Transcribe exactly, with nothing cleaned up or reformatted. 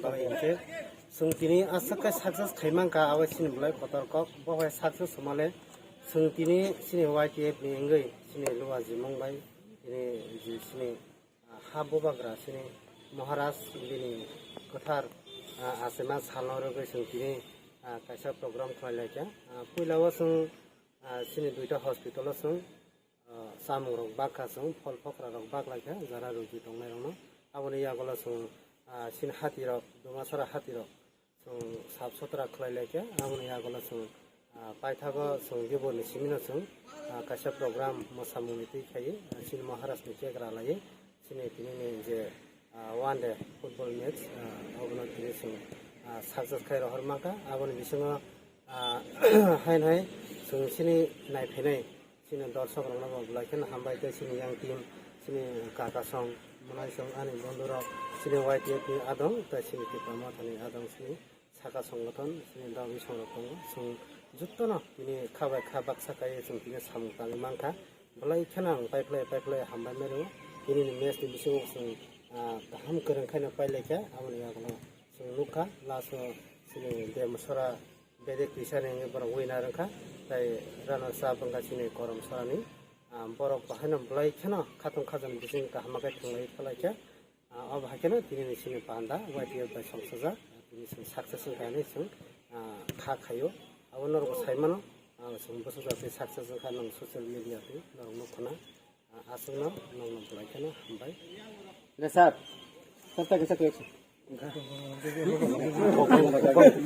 Bang hinkhe chwng tini aswk khe success khai mankha, abo chini belai kotor kok. Bo hai success wngmale chwng tini chini Y T F ni wngwi chini Luwa Jimung bai tini je chini, ah, ha bubagra chini Maharaj bini kwthar, ah, achema salno rwgwi chwng tini, ah, kaisa program khlai laikha. Ah, puila o chwng, ah, chini duita hospital o chwng ah, chamung rok bakha chwng, phol phokra rok baklaikha, jara rugi tongnai rokno. Aboni yagulo chwng, ah, chini hati rok, Dumasara hati rok chwng sap sotra khlai laikha. Aboni yagulo chwng, ah, paithago chwng Gibor ni simino chwng, ah, kaisa program mwsamung ni twi khaiwi, ah, chini Maharaj ni cake ra laiwi, chini tini ni je, ah, one day football match, ah, obono tini chwng, ah, success khai rohor mankha. Aboni bisingo, ah, hain hai chwng chini naiphainai chini dorsok rokno bo belai kheno hambai tei chini yang team, chini kaka song, mwnai song, ani bondhu rok, chini Y T F ni adong tei chini Tipra Motha ni adong, chini saka songothon, chini dagwi song rok tongo. Chwng jotono bini kha bai kha baksa kaiwi chwng tini samung tangwi mankha. Belai kheno ang paiphlai paiphlai hambai mano. Tini ni match ni bisingo chwng, ah, kaham kwrwng khaino pailaikha, aboni yagulo chwng nukha last o chini Demasara bedek tisa ni borok winner wngkha, tei runners up wngkha chini Korom Sorani. Ah, borok bahaino belai kheno khatong khajang bising kaham khe thwngwi phalai kha. Ah, o bahai kheno tini ni chini panda Y T F bai songsajak, tini chwng success wngkha hinwi chwng, ah, kha khaio. Abo norok sai mano, ah, chwng bwsajak tei success wngkha nwng social media twi norok nukha na. Ah, aswkno nwng belai kheno hambai. Sir, sir, thank you, sir.